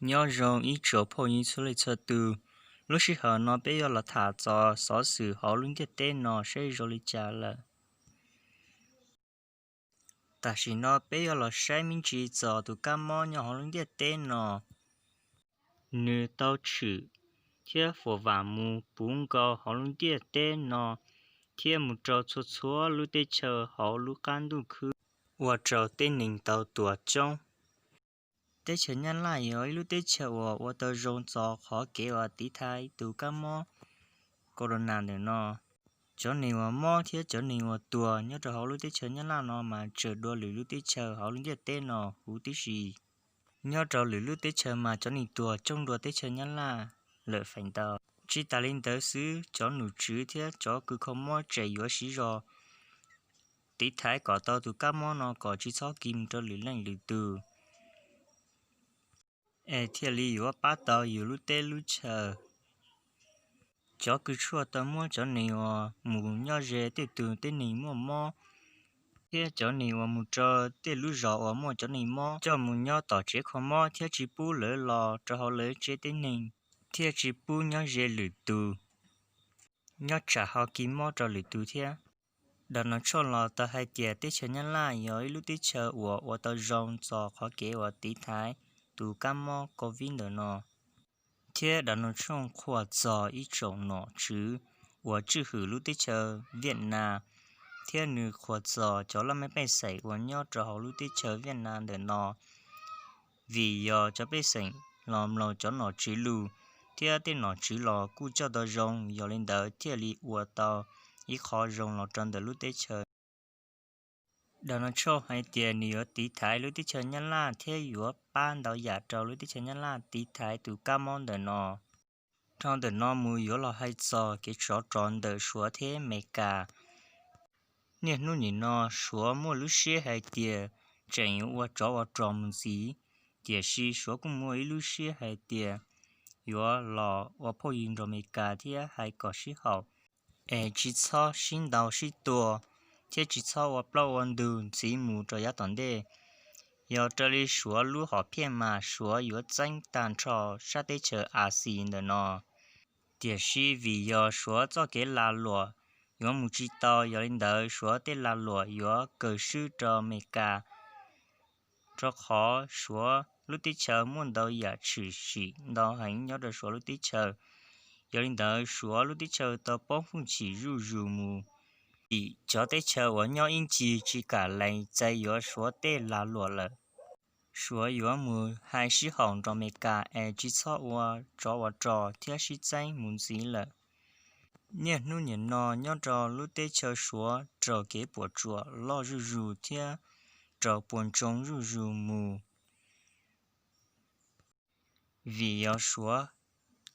Nyob zoo ib tsoom phooj ywg txhua leej txhua tus, lub sij hawm no peb yuav los tham txog xov xwm hauv lub ntiaj teb no saib zoo li cas lawm. Tam sim no peb yuav los saib me ntsis txog tus kab mob nyob hauv lub ntiaj teb no. Nws tau tshwm thiab fuam vam mus puv nkaus hauv lub ntiaj teb no thiab mus rau txhua txhua lub teb chaws hauv lub qab ntuj khwb, ua rau tib neeg tau tuag coob. Teb chaws Nyab Laj yog ib lub teb chaws uas ua tau zoo txog qhov kev uas tiv thaiv tus kab mob corona ntawm no. Cov neeg uas mob thiab cov neeg uas tuag nyob rau hauv lub teb chaws Nyab Laj no mas tsawg dua lwm lub teb chaws hauv lub ntiaj teb no huv tib si. Nyob rau lwm lub teb chaws mas cov neeg tuag coob dua teb chaws Nyab Laj lawm feem ntau. Tsis tas li ntawd xwb, cov nom tswv thiab cov kws kho mob tseem yuav siv zog tiv thaiv kom tau tus kab mob no kom tsis txhob kis mus rau lwm leej lwm tus, es thiaj li yuav pab tau yus lub teb lub chaws. Cov kws tshuaj tau muab cov neeg uas mus nyob ze tej tus tib neeg muaj mob thiab cov neeg uas mus rau tej lub zos uas muaj cov neeg mob coj mus nyob tom tsev kho mob thiab tsis pub lawv los rau hauv lawv tsev tib neeg, thiab tsis pub nyob ze lwm tus, nyob tsam ho kis mob rau lwm tus thiab. Donald Trump los tau hais tias teb chaws Nyab Laj yog ib lub teb chaws uas ua tau zoo txog qhov kev uas tiv thaiv tus kab mob covid ntawm no. Thiab Donald Trump qhuas txog ib tsoom nom tswv uas tswj hwm lub teb chaws Viaj Nam, thiab nws qhuas txog cov laj mej pej xeem uas nyob rau hauv lub teb chaws Viaj Nam ntawm no, vim yog cov pej xeem los mloog cov nom tswv lus, thiab tej nom tswv los kuj coj tau zoo, yog li ntawd thiaj li ua tau ib qho zoo los rau ntawm lub teb chaws. Donald Trump hais tias nws yuav tiv thaiv lub teb chaws Nyab Laj thiab yuav pab ntau yam rau lub teb chaws Nyab Laj tiv thaiv tus kab mob ntawm no. Dhau ntawm no mus yuav los hais txog kev tsov rog ntawm Suav thiab Amelikas. Niaj hnub nim no Suav muaj lub siab hais tias tseem yuav ua tsov ua rog mus ntxiv, tiam sis Suav kuj muaj ib lub siab hais tias yuav los ua phooj ywg nrog Amelikas thiab hais kom sib haum, es tsis txhob sib ntaus sib tua, thiab tsis txhob ua plaub ua ntug ntxiv mus rau yav tom ntej. Yog raws li Suav lub hom phiaj mas Suav yuav txeeb tag nrho sab teb chaws Axias ntawm no. Tiam sis vim yog Suav txoj kev lag luam yuav mus tsis tau, yog li ntawd Suav tej lag luam yuav kawg swb rau Amelikas, rau qhov Suav lub teb chaws muaj ntau yam tshwm sim ntau heev nyob rau Suav lub teb chaws. Yog li ntawd Suav lub teb chaws tau poob hwj chim zuj zus mus, vim cov teb chaws uas nyob ib ncig tsis kam lees txais yuav Suav tej lag luam lawm. Suav yuav mus hais sib haum nrog Amelikas es tsis txhob ua tsov ua rog thiab sib txeeb mus ntxiv lawm. Niaj hnub nim no nyob rau lub teb chaws Suav raug kev puas tsuam loj zuj zus thiab raug puas ntsoog zuj zus mus, vim yog Suav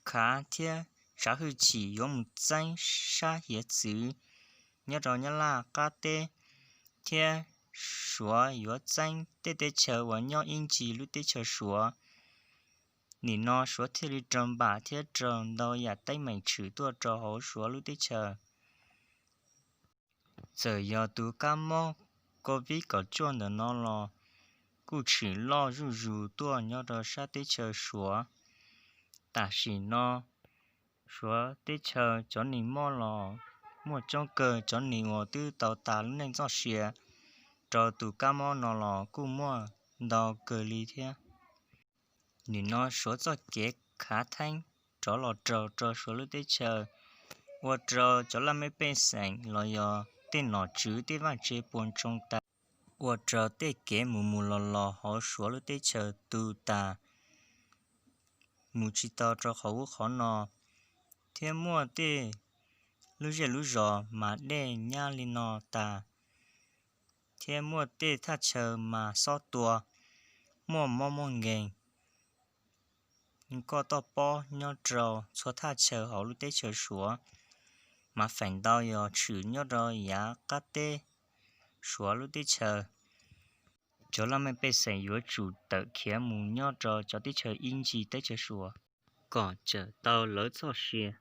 khav thiab tsav hwj chim yuav mus txeeb sab hiav txwv nyob rau Nyab Laj qab teb, thiab Suav yuav txeeb tej teb chaws uas nyob ib ncig lub teb chaws Suav. Nim no Suav thiaj li raug npam thiab raug ntau yam teeb meem tshwm tuaj rau hauv Suav lub teb chaws. Txawm yog tus kab mob covid kaum cuaj ntawm no los kuj tshwm loj zuj zus tuaj nyob rau sab teb chaws Suav. Tam sim no Suav teb chaws cov neeg mob los muaj coob kawg, cov neeg uas twb tau tas lub neej txoj sia rau tus kab mob no los kuj muaj ntau kawg li thiab. Nim no Suav txoj kev khav theeb rov los raug rau Suav lub teb chaws, ua rau cov laj mej pej xeem los yog tej nom tswv tej vaj tse puas ntsoog tas, ua rau tej kev mus mus los los hauv Suav lub teb chaws tu tas, mus tsis tau rau qhov ub qhov no, thiab muaj tej lub zej lub zos mas dej nyab li no tas, thiab muaj tej thaj chaw mas xob tua, muaj mob muaj nkeeg, nkoj toj pob nyob rau txhua thaj chaw hauv lub teb chaws Suav, mas feem ntau yog tshwm nyob rau yav qab teb Suav lub teb chaws. Cov laj mej pej xeem yuav tsum tawm khiav mus nyob rau cov teb chaws ib ncig teb chaws Suav kom cawm tau lawv txoj sia.